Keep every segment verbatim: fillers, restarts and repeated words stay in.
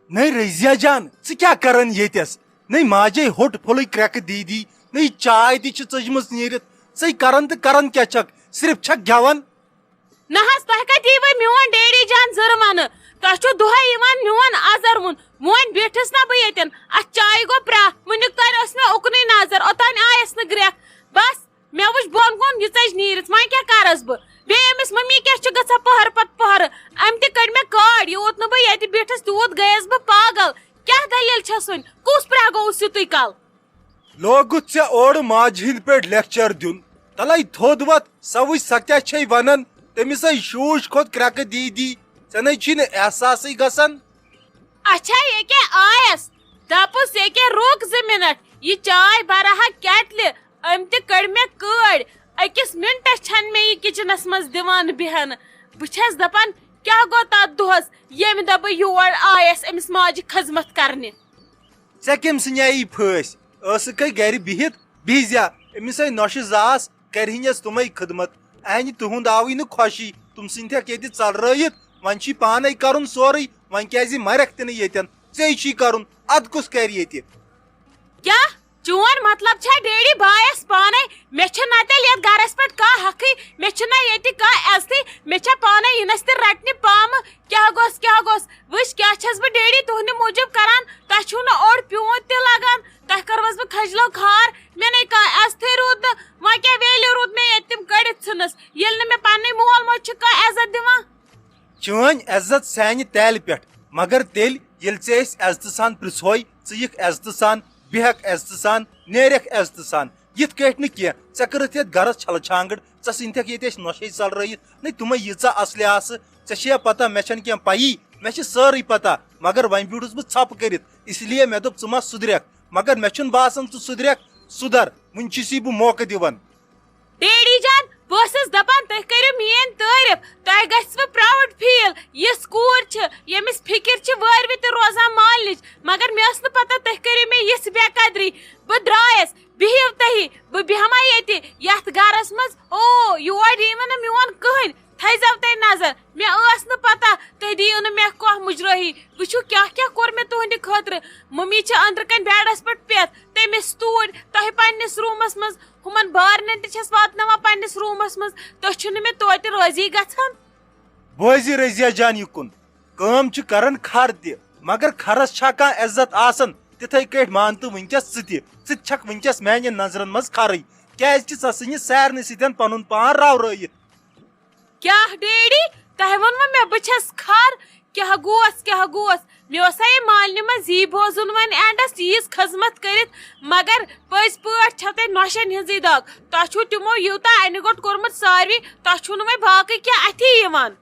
نٔے رضیہ جان، ژٕ کیٛاہ کران ییٚتٮ۪س؟ نٔے ماجے ہوٚٹ پھوٚلٕے کرٛٮ۪کہٕ دیٖدی، نٔے چاے تہِ چھِ ژٔجمٕژ نیٖرِتھ۔ ژٕے کران تہٕ کران کیٛاہ چھکھ؟ صرف چھکھ گٮ۪وان۔ نہ حظ، تۄہہِ کتہِ ییٖوٕ میون ڈیڈی جان زٕرٕ ونہٕ؟ تۄہہِ چھُو دۄہے یِوان میون آزر وُن۔ وۄنۍ بیٖٹھٕس نا بہٕ ییٚتٮ۪ن، اتھ چایہِ گوٚو پرٛاہ۔ وٕنیُک تام ٲس مےٚ اُکنُے نظر، اوٚتام آیس نہٕ گرٛٮ۪کھ۔ بس، مےٚ وٕچھ بۄن کُن، یہِ ژٔج نیٖرِتھ، وۄنۍ کیٛاہ کرس بہٕ؟ بیٚیہِ أمِس مٔمی کیٛاہ چھُ گژھان پٔہر پتہٕ پٔہرٕ؟ أمۍ تہِ کٔڑۍ مےٚ کٲڑۍ، یوٗت نہٕ بہٕ ییٚتہِ بیٖٹھٕس، تیوٗت گٔیَس بہٕ پاگل۔ کیٛاہ دٔلیٖل چھَس وۄنۍ؟ کُس پرٛاہ گوٚوُس یُتُے کال؟ لوگُتھ ژےٚ اورٕ ماجہِ ہِنٛدۍ پٲٹھۍ لیکچر دیُن؟ تَلَے تھوٚد وَتھ، سۄ وٕچھ سۄ کیٛاہ چھے وَنان، تٔمِس ہے شوٗش کھوٚت کرٛٮ۪کہٕ دی دی، ژےٚ نَے چھی نہٕ احساسٕے گژھان۔ اچھا، ییٚکیٛاہ آیس، دَپُس ییٚکیٛاہ رُک زٕ مِنٹ، یہِ چاے بَرٕ ہا کیٹلہِ، أمۍ تہِ کٔڑۍ مےٚ کٲڑۍ۔ أکِس مِنٹَس چھَنہٕ مےٚ یہِ کِچنَس منٛز دِوان بیٚہنہٕ۔ بہٕ چھَس دَپان، کیٛاہ گوٚو تَتھ دۄہَس، ییٚمہِ دۄہ بہٕ یور آیس أمِس ماجہِ خدمت کرنہِ؟ ژےٚ کٔمۍ سٕنٛدِ آیی پھٲسۍ؟ ٲسٕکھے گرِ بِہِتھ، بِہزیا۔ أمِس ہے نۄشہِ زاس، کرِہِنَس تِمے خدمت۔ اَہنہِ تُہُنٛد آوٕے نہٕ خۄشی، تِم ژھٕنتھکھ ییٚتہِ ژلرٲیِتھ۔ وۄنۍ چھی پانے کرُن سورُے، وۄنۍ کیازِ مرکھ تہِ نہٕ ییٚتٮ۪ن؟ ژے چھی کرُن، ادٕ کُس کرِ ییٚتہِ؟ کیٛاہ؟ چون مطلب چھا ڈیڈی بایس پانے؟ مےٚ چھِ نہ تیٚلہِ یتھ گرس پٮ۪ٹھ کانٛہہ حقٕے، مےٚ چھِ نہ ییٚتہِ کانٛہہ عزتٕے، مےٚ چھا پانے یِنس تہِ رٹنہِ پامہٕ؟ کیٛاہ گوٚژھ، کیٛاہ گوٚژھ؟ وٕچھ، کیٛاہ چھَس بہٕ ڈیڈی تُہنٛدِ موٗجوٗب کران؟ تۄہہِ چھُو نہٕ اوٚڑ پیوٗنت تہِ لگان، تۄہہِ کٔروَس بہٕ کھجلو خار، مےٚ نے کانٛہہ عزتھٕے روٗد نہٕ، وۄنۍ کیٛاہ ویلیو روٗد مےٚ ییٚتہِ تِم کٔڑِتھ ژھٕنس، ییٚلہِ نہٕ مےٚ پننُے مول موج چھِ کانٛہہ عزت دِوان؟ چٲنۍ عزت سانہِ تیلہِ پٮ۪ٹھ، مگر تیٚلہِ ییٚلہِ ژےٚ أسۍ عزتہٕ سان پرژھوے، ژٕ یِکھ عزتہٕ سان، بیٚہکھ عزتہٕ سان، نیرکھ عزتہٕ سان۔ یِتھ کٲٹھۍ نہٕ کینٛہہ، ژےٚ کٔرٕتھ یتھ گرس چھلہٕ چھانگڑ، ژےٚ ژھٕنتھکھ ییٚتہِ أسۍ نۄشے ژلرٲیِتھ۔ نٔے تِمے ییٖژاہ اصلہِ آسہٕ، ژےٚ چھےٚ پتہ، مےٚ چھنہٕ کینٛہہ پیی، مےٚ چھِ سٲرٕے پتہ، مگر وۄنۍ بیوٗٹھُس بہٕ ژھۄپہٕ کٔرِتھ، اس لیے مےٚ دوٚپ ژٕ ما سُدرکھ، مگر مےٚ چھُنہٕ باسان ژٕ سُدرکھ۔ سُدر، وُنہِ چھُسی بہٕ موقعہٕ دِوان۔ ڈیڈی جان، بہٕ ٲسٕس دپان تُہۍ کٔرِو میٲنۍ تعریف، تۄہہِ گژھِوٕ proud feel۔ یِژھ کوٗر چھِ، ییٚمِس فکر چھِ وٲروِ تہِ روزان مالنِچ، مگر مےٚ ٲس نہٕ پتہ تُہۍ کٔرِو مےٚ یِژھ بے قدری۔ بہٕ درٛایس، بِہِو تُہی، بہٕ بیٚہمہ ییٚتہِ یتھ گرس منٛز۔ او، یور ییٖوٕ نہٕ میون کٕہٕنۍ، تھٲیزیو تُہۍ نظر۔ مےٚ ٲس نہٕ پتہ تُہۍ دِیِو نہٕ مےٚ کانٛہہ مُجرٲہی۔ وٕچھِو کیٛاہ کیٛاہ کوٚر مےٚ تُہنٛدِ خٲطرٕ۔ مٔمی چھِ أنٛدرٕ کنہِ بیڈس پٮ۪ٹھ پٮ۪تھ، تٔمِس توٗرۍ، تۄہہِ پننِس روٗمس منٛز، ہُمن بارنٮ۪ن تہِ چھَس واتناوان پننِس روٗمس منٛز۔ تُہۍ چھِو نہٕ مےٚ توتہِ رٲضی گژھان۔ بوزِ رضیہ جان یہِ کُن، کٲم چھِ کران کھر تہِ، مگر کھرس چھا کانٛہہ عزت آسان؟ تِتھے کٲٹھۍ مان تہٕ وٕنکیٚس ژٕ تہِ، ژٕ تہِ چھکھ وٕنکیٚس میانٮ۪ن نظرن منٛز کھرٕے، کیازِ کہِ ژےٚ ژھٕنہِ سارنٕے سۭتۍ پنُن پان راورٲیِتھ۔ کیٛاہ ڈیڈی؟ تۄہہِ ووٚنوٕ مےٚ بہٕ چھَس کھر؟ کیٛاہ گوس، کیٛاہ گوس؟ مےٚ اوسا یہِ مالنہِ منٛز یی بوزُن وۄنۍ اینڈس ییٖژ خدمت کٔرِتھ، مگر پٔزۍ پٲٹھۍ چھَو تۄہہِ نۄشَن ہٕنٛزٕے دگ۔ تۄہہِ چھُو تِمو یوٗتاہ اَنہِ گوٚٹ کوٚرمُت ساروی، تۄہہِ چھُو نہٕ وۄنۍ باقٕے کینٛہہ اَتھی یِوان۔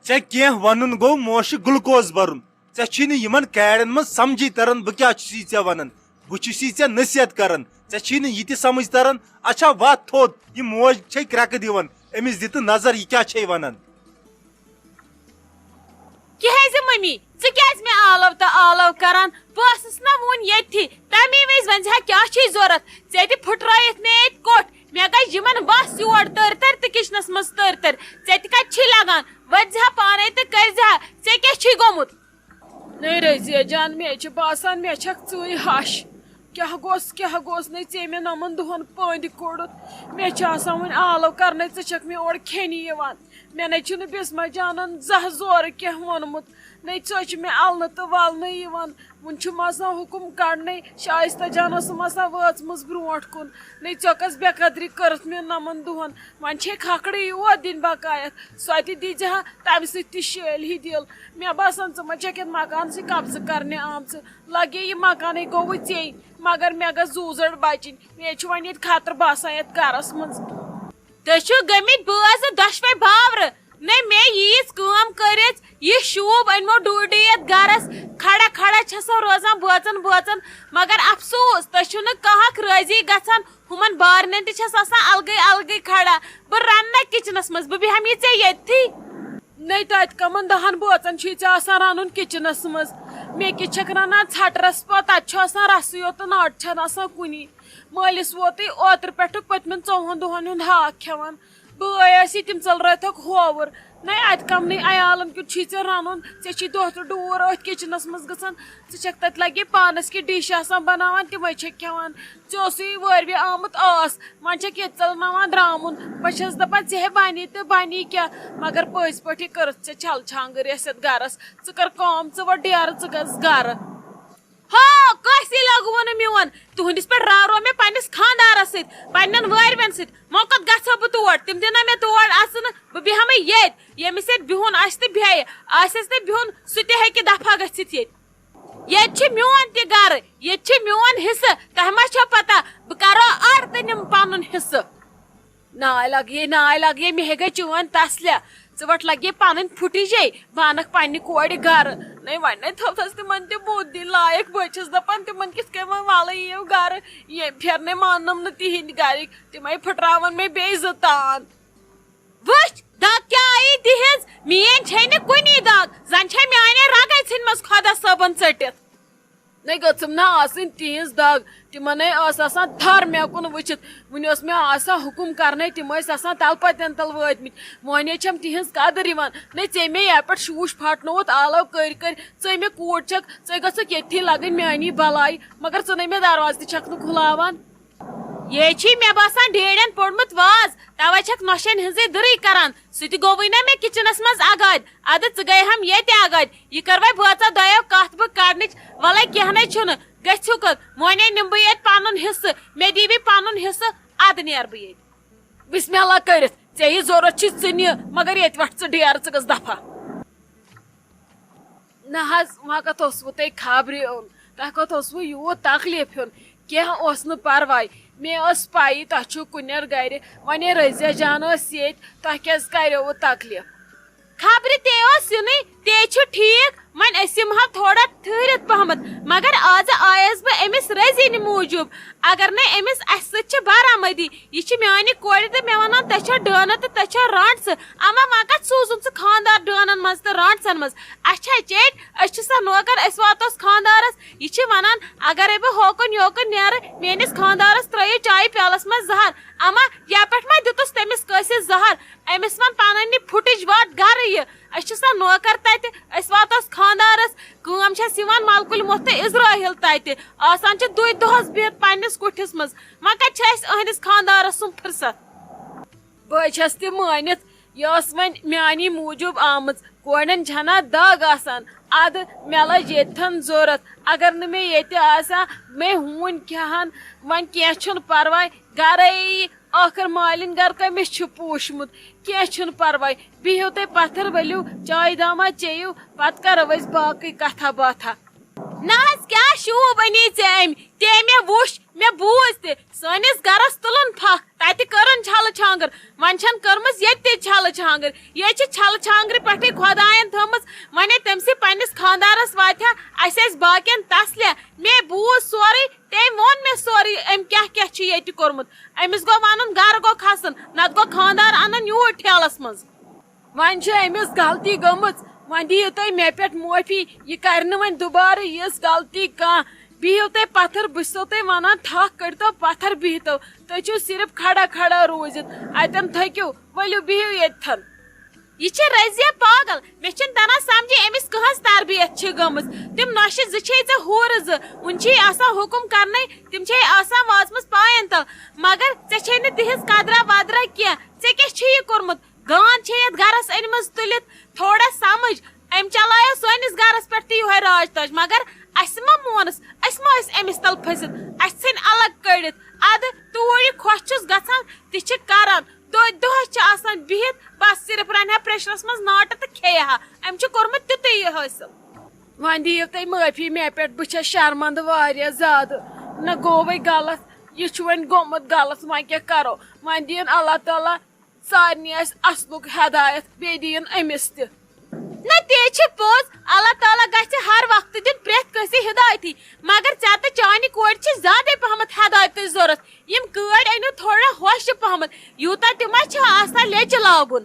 ژےٚ کینٛہہ وَنُن گوٚو موشہِ گلوکوز بَرُن۔ ژےٚ چھی نہٕ یِمن کیڑن منٛز سمجھی تران بہٕ کیٛاہ چھُسی ژےٚ ونان۔ بہٕ چھُسی ژےٚ نصیحت کران، ژےٚ چھی نہٕ یہِ تہِ سمجھ تران۔ اچھا وتھ تھوٚد، یہِ موج چھے کرٛٮ۪کہٕ دِوان، أمِس دِ تہٕ نظر یہِ کیٛاہ چھے ونان۔ کیٛازِ ممی، ژٕ کیٛازِ مےٚ آلو تہٕ آلو کران؟ بہٕ ٲسٕس نا وُنہِ ییٚتھی، تَمی وِزِ ؤنۍ زِ ہا کیٛاہ چھُے ضوٚرَتھ؟ ژےٚ تہِ پھٕٹرٲیِتھ مےٚ ییٚتہِ کوٚٹھ، مےٚ گٔے یِمن وَس یور تٔرۍ تٔرۍ تہٕ کِچنَس منٛز تٔرۍ تٔرۍ۔ ژےٚ تہِ کَتہِ چھی لگان؟ ؤتھۍ زِ ہا پانے تہٕ کٔرۍ زِ ہا، ژےٚ کیٛاہ چھی گوٚمُت؟ نٔے رضیہ جان، مےٚ چھِ باسان مےٚ چھکھ ژٕے ہش۔ کیٛاہ گوٚژھ، کیٛاہ گوٚژھ نَے ژےٚ مےٚ نَمَن دۄہَن پٔنٛدۍ کوٚڑُتھ؟ مےٚ چھِ آسان وۄنۍ آلو کرنے، ژٕ چھکھ مےٚ اورٕ کھیٚنہِ یِوان۔ مےٚ نَے چھُنہٕ بسمہ جانن زانٛہہ زورٕ کینٛہہ ووٚنمُت، نَے ژوٚچہِ مےٚ النہٕ تہٕ ولنہٕ یِوان۔ وُنہِ چھُم آسان حُکُم کڑنے، شائستہ جان ٲسٕم آسان وٲژمٕژ برونٛٹھ کُن۔ نَے ژےٚ کۄس بے قدری کٔرٕتھ مےٚ نَمَن دۄہَن؟ وۄنۍ چھے کھکھڑٕے یوت دِنۍ بقایَتھ۔ سۄ تہِ دیٖزِ ہا، تَمہِ سۭتۍ تہِ شیلہِ ہی دِل۔ مےٚ باسان، ژٕ ما چھَکھ یَتھ مکانسٕے قبضہٕ کرنہِ آمژٕ۔ لگے یہِ مکانٕے گوٚوُے ژے، مگر مےٚ گٔژھ زُو زٔٹ بچِنۍ۔ مےٚ چھُ وۄنۍ ییٚتہِ خطرٕ باسان یَتھ گرس منٛز۔ تُہۍ چھِو گٔمٕتۍ بٲژ دۄشوے باورٕ۔ نَے مےٚ ییٖژ کٲم کٔرِتھ، یہِ شوٗب أنۍمو ڈوٗڈی یَتھ گرس۔ کھڑا کھڑا چھَسو روزان بٲژن بٲژن، مگر افسوس، تُہۍ چھِو نہٕ کانٛہہ اکھ رٲضی گژھان۔ ہُمن بارنٮ۪ن تہِ چھَس آسان الگٕے الگٕے کھڑا۔ بہٕ رَنہٕ نہ کِچنَس منٛز، بہٕ بیٚہمہٕ یہِ ژےٚ ییٚتھی۔ نَے تَتہِ کَمَن دَہَن بٲژَن چھُے ژےٚ آسان رَنُن کِچنَس منٛز؟ مےٚ کِتھ چھَکھ رَنان ژھَٹہٕ رَس پَتہٕ؟ تَتہِ چھُ آسان رَسٕے یوت تہٕ ناٹہٕ چھَنہٕ آسان کُنی۔ مٲلِس ووتُے اوترٕ پٮ۪ٹھٕ پٔتمٮ۪ن ژۄوُہَن دۄہَن ہُنٛد ہاکھ کھٮ۪وان۔ بٲے ٲسی تِم ژٔلرٲوتھکھ ہووُر۔ نَے اَتہِ کَمنٕے عیالَن کیُتھ چھُے ژےٚ رَنُن؟ ژےٚ چھی دۄہ تہٕ ڈوٗر أتھۍ کِچنَس منٛز گژھان۔ ژٕ چھَکھ تَتہِ لَگے پانَس کینٛہہ ڈِش آسان بَناوان، تِمَے چھَکھ کھٮ۪وان۔ ژےٚ اوسُے وٲروِ آمُت آس، وۄنۍ چھَکھ ییٚتہِ ژَلناوان درٛامُن۔ بہٕ چھَس دَپان، ژےٚ ہے بَنی تہٕ بَنی کیٛاہ؟ مگر پٔزۍ پٲٹھی کٔرٕتھ ژےٚ چھَلہٕ چھانٛگٕر یَتھ گَرَس۔ ژٕ کَر کٲم، ژٕ وَٹ ڈیرٕ، ژٕ گژھ گَرٕ۔ ہو، کٲنٛسی لوگوٕ نہٕ میون۔ تُہٕنٛدِس پٮ۪ٹھ راورو مےٚ پننِس خانٛدارس سۭتۍ، پننٮ۪ن وٲرۍوٮ۪ن سۭتۍ۔ وۄنۍ کوٚت گژھو بہٕ تور؟ تِم دِنہ مےٚ تور اژنہٕ، بہٕ بیٚہمے ییٚتۍ۔ ییٚمِس ییٚتہِ بِہُن آسہِ تہٕ بیٚہہِ، آسٮ۪س نہٕ بِہُن، سُہ تہِ ہیٚکہِ دفعہ گٔژھِتھ ییٚتہِ۔ ییٚتہِ چھُ میون تہِ گرٕ، ییٚتہِ چھُ میون حصہٕ۔ تۄہہِ ما چھو پتہ، بہٕ کرو اڑ تہٕ نِمہٕ پنُن حصہٕ۔ ناے لگیے، ناے لگیے، مےٚ ہے گٔے چٲنۍ تسلہِ۔ ژٕ وَٹ لگیے پنٕنۍ پھُٹِجے، بہٕ انکھ پننہِ کورِ گرٕ۔ نَے وۄنۍ نَے تھٲوتھس تِمن تہِ بُدھ دِنۍ لایق۔ بہٕ چھَس دَپان، تِمن کِتھ کٔنۍ وۄنۍ وَلہٕ یِیِو گرٕ؟ ییٚمہِ پھِرِ نَے ماننَم نہٕ تِہِنٛدۍ گرِکۍ، تِمے پھٕٹراون مےٚ بیٚیہِ زٕ تان۔ وٕچھ، دگ کیٛاہ آیی تِہنٛز؟ میٲنۍ چھے نہٕ کُنی دگ، زن چھے میانے رگے ژھٕنمٕژ خۄدا صٲبن ژٔٹِتھ۔ نَے گٔژھٕم نہ آسٕنۍ تِہنٛز دگ، تِمن ہے ٲس آسان تھر مےٚ کُن وٕچھِتھ۔ وُنہِ اوس مےٚ آسان حُکُم کرنے، تِم ٲسۍ آسان تلہٕ پتٮ۪ن تل وٲتمٕتۍ۔ وۄنۍ ہے چھم تِہنٛز قدٕر یِوان۔ نَے ژےٚ مےٚ یپٲرۍ شوٗش پھٹنووُتھ آلو کٔرۍ کٔرۍ، ژٕ مےٚ کوٗر چھکھ، ژٕ گٔژھکھ ییٚتھی لگٕنۍ میانی بلاے، مگر ژٕ نَے مےٚ دروازٕ تہِ چھکھ نہٕ کھُلاوان۔ یے چھی مےٚ باسان ڈیڈٮ۪ن پوٚرمُت واز، توے چھکھ نۄشن ہٕنزٕے دٕرٕے کران۔ سُہ تہِ گوٚوٕے نہ مےٚ کچنس منز اگادِ، ادٕ ژٕ گٔیہم ییٚتہِ اگادِ۔ یہِ کروے بٲژا دۄیو کتھ بہٕ کڑنٕچ۔ ولے کینہہ نے چھُنہٕ، گٔژھِو کتھ، وۄنۍ نِمہٕ بہٕ ییٚتہِ پنُن حصہٕ، مےٚ دیٖوٕے پنُن حصہٕ، ادٕ نیرٕ بہٕ ییٚتہِ۔ بسم اللہ کٔرِتھ، ژےٚ یہِ ضروٗرت چھُے ژٕ نہِ، مگر ییٚتہِ وَٹھ ژٕ ڈیرٕ، ژٕ گٔژھ دفعہ۔ نہ حظ، وۄنۍ کتھ اوسوٕ تۄہہِ خبرِ یُن؟ تۄہہِ کتھ اوسوٕ یوٗت تکلیف ہیوٚن؟ کینٛہہ اوس نہٕ پرواے، مےٚ ٲس پَیی تۄہہِ چھُو کُنٮ۪ر گرِ۔ وۄنۍ ییٚلہِ رضیہ جان ٲس ییٚتہِ، تۄہہِ کیٛازِ کریووٕ تکلیف؟ خبرِ تے اوس یُنٕے، تے چھُ ٹھیٖک۔ وۄنۍ أسۍ یِمہٕ ہاو تھوڑا ٹھٕہرِتھ پہمتھ، مگر آز آیس بہٕ أمِس رٔزِنہِ موٗجوٗب۔ اگر نہٕ أمِس اسہِ سۭتۍ چھِ برآمدی، یہِ چھِ میانہِ کورِ تہٕ مےٚ ونان، تۄہہِ چھو ڈٲنہٕ تہٕ تۄہہِ چھو رانٛٹسہٕ۔ اما وۄنۍ کتھ سوٗزُن ژٕ خاندار ڈٲنن منٛز تہٕ رانٛٹسن منٛز؟ اسہِ چھا چیٚٹۍ؟ أسۍ چھِ سا نوکر؟ أسۍ واتوس خاندارس۔ یہِ چھِ ونان، اگرے بہٕ ہوکُن یوکُن نیرٕ، میٲنِس خاندارس ترٲیِو چایہِ پیالس منٛز زہر۔ اما یپٲٹھۍ ما دیُتُس تٔمِس کٲنٛسہِ زہر؟ أمِس وَن پَنٕنۍ یہِ پھُٹِج وَٹ گَرٕ یہِ۔ أسۍ چھِ سا نوکر تَتہِ، أسۍ واتوس خانٛدارَس۔ کٲم چھَس یِوان ملکُل موت تہٕ عزرائیل تَتہِ۔ آسان چھِ دُے دۄہَس بِہِتھ پنٛنِس کُٹھِس منٛز۔ وۄنۍ کَتہِ چھِ اَسہِ أہٕنٛدِس خانٛدارَس سُنٛد فٕرصت؟ بہٕ چھَس تہِ مٲنِتھ، یہِ ٲس وۄنۍ میٛانی موٗجوٗب آمٕژ۔ کورٮ۪ن چھَنا دَگ آسان؟ اَدٕ مےٚ لٔج ییٚتھَن ضوٚرَتھ۔ اگر نہٕ مےٚ ییٚتہِ آسہِ ہا، مےٚ ہوٗنۍ کھٮ۪ہَن۔ وۄنۍ کینٛہہ چھُنہٕ پَرواے، گَرَے یی۔ ٲخٕر مالِنۍ گَرٕ کٔمِس چھُ پوٗشمُت؟ کینٛہہ چھُنہٕ پَرواے، بِہِو تُہۍ پَتھَر ؤلِو، چایہِ داما چیٚیِو، پَتہٕ کَرو أسۍ باقٕے کَتھا باتھا۔ نہ حظ، کیٛاہ شوٗب أنی ژےٚ أمۍ؟ تٔمۍ مےٚ وُچھ، مےٚ بوٗز تہِ، سٲنِس گَرَس تُلُن پھَکھ، تَتہِ کٔرٕن چھَلہٕ چھانٛگٕر، وۄنۍ چھَن کٔرمٕژ ییٚتہِ تہِ چھَلہٕ چھانٛگٕر۔ ییٚتہِ چھِ چھَلہٕ چھانٛگرِ پٮ۪ٹھٕے خۄدایَن تھٲومٕژ، وۄنۍ ہے تٔمۍ سٕے پنٛنِس خانٛدارَس واتہِ ہا، اَسہِ آسہِ باقیَن تَسلہِ۔ مےٚ بوٗز سورُے، تٔمۍ ووٚن مےٚ سورُے، أمۍ کیٛاہ کیٛاہ چھُ ییٚتہِ کوٚرمُت۔ أمِس گوٚو وَنُن، گَرٕ گوٚو کھَسُن، نَتہٕ گوٚو خانٛدار اَنُن یوٗرۍ ٹھیلَس منٛز۔ وۄنۍ چھِ أمِس غلطی گٔمٕژ، وۄنۍ دِیِو تُہۍ مےٚ پٮ۪ٹھ معٲفی، یہِ کَرِ نہٕ وۄنۍ دُبارٕ یِژھ غلطی کانٛہہ۔ بِہِو تُہۍ پَتھَر، بہٕ چھِسو تۄہہِ وَنان، تھَکھ کٔڑۍتو پَتھَر، بِہتو۔ تُہۍ چھِو صرف کھڑا کھڑا روٗزِتھ، اَتٮ۪ن تھٔکِو، ؤلِو بِہِو ییٚتھَن۔ یہِ چھِ رضیہ پاگل۔ مےٚ چھُنہٕ تران سمجھے أمِس کٕہٕنٛز تربیت چھِ گٔمٕژ۔ تِم نۄشہِ زٕ چھے ژےٚ حوٗرٕ زٕ، وُنہِ چھے آسان حُکُم کرنے، تِم چھے آسان واژمٕژ پاین تل۔ مگر ژےٚ چھے نہٕ تِہٕنٛز قدرا ودرا کینٛہہ۔ ژےٚ کیٛاہ چھُے یہِ کوٚرمُت؟ گان چھے یتھ گرس أنمٕژ تُلِتھ۔ تھوڑا سمجھ، أمۍ چلایو سٲنِس گرس پٮ۪ٹھ تہِ یِہوے راج تاج، مگر اسہِ ما مونُس؟ أسۍ ما ٲسۍ أمِس تل پھٔسِتھ؟ اسہِ ژھٕنۍ الگ کٔڑِتھ۔ ادٕ توٗرۍ یہِ خۄش چھُس گژھان، تہِ چھِ کران۔ دۄہے دۄہے چھِ آسان بِہِتھ، بس صرف رنہِ ہا پریشرس منٛز ناٹہٕ تہٕ کھیٚیہِ ہا۔ أمۍ چھُ کوٚرمُت تیُتُے یہِ حٲصِل۔ وۄنۍ دِیِو تُہۍ معٲفی مےٚ پٮ۪ٹھ، بہٕ چھَس شرمندٕ واریاہ زیادٕ۔ نہ گوٚو وۄنۍ غلط، یہِ چھُ وۄنۍ گوٚمُت غلط، وۄنۍ کیٛاہ کرو؟ وۄنۍ دِیِن اللہ تعالیٰ سارنٕے اَسہِ اصلُک ہدایت، بیٚیہِ دِیِن أمِس تہِ۔ نہ، تے چھِ پوٚز، اللہ تعالیٰ گژھِ ہر وقتہٕ دیُن پرٛٮ۪تھ کٲنٛسہِ ہدایتی، مگر ژےٚ تہٕ چانہِ کورِ چھِ زیادَے پہمتھ ہدایتٕچ ضوٚرَتھ۔ یِم کٲڑۍ أنِو تھوڑا ہوشہِ پہمتھ، یوٗتاہ تہِ ما چھِ آسان لیٚچہِ لاگُن۔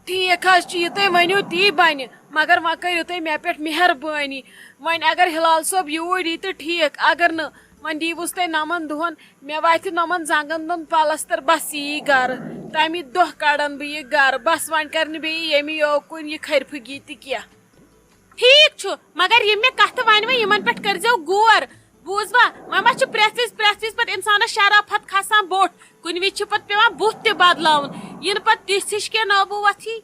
ٹھیٖک حظ چھُ، یہِ تُہۍ ؤنِو تی بَنہِ، مگر وۄنۍ کٔرِو تُہۍ مےٚ پٮ۪ٹھ مہربٲنی۔ وۄنۍ اگر ہلال صٲب یوٗرۍ یی تہٕ ٹھیٖک، اگر نہٕ، وۄنۍ دیٖوُس تۄہہِ نَمَن دۄہَن، مےٚ واتہِ نَمَن زنٛگَن دۄن پلستر، بس یی گرٕ۔ تَمی دۄہ کڑن بہٕ یہِ گرٕ، بس وۄنۍ کر نہٕ بیٚیہِ ییٚمہِ یوکُن یہِ کھرِ پھُگی تہِ کینٛہہ۔ ٹھیٖک چھُ، مگر یِم مےٚ کتھٕ ونہِ وۄنۍ، یِمن پٮ۪ٹھ کٔرۍزیو غور۔ بوٗزوا؟ وۄنۍ ما چھُ پرٛٮ۪تھ وِزِ، پرٛٮ۪تھ وِزِ پتہٕ انسانس شرافت کھسان بوٚٹھ؟ کُنہِ وِزِ چھُ پتہٕ پٮ۪وان بُتھ تہِ بدلاوُن، یِنہٕ پتہٕ تِژھ ہِش کینٛہہ نوبوت ہی۔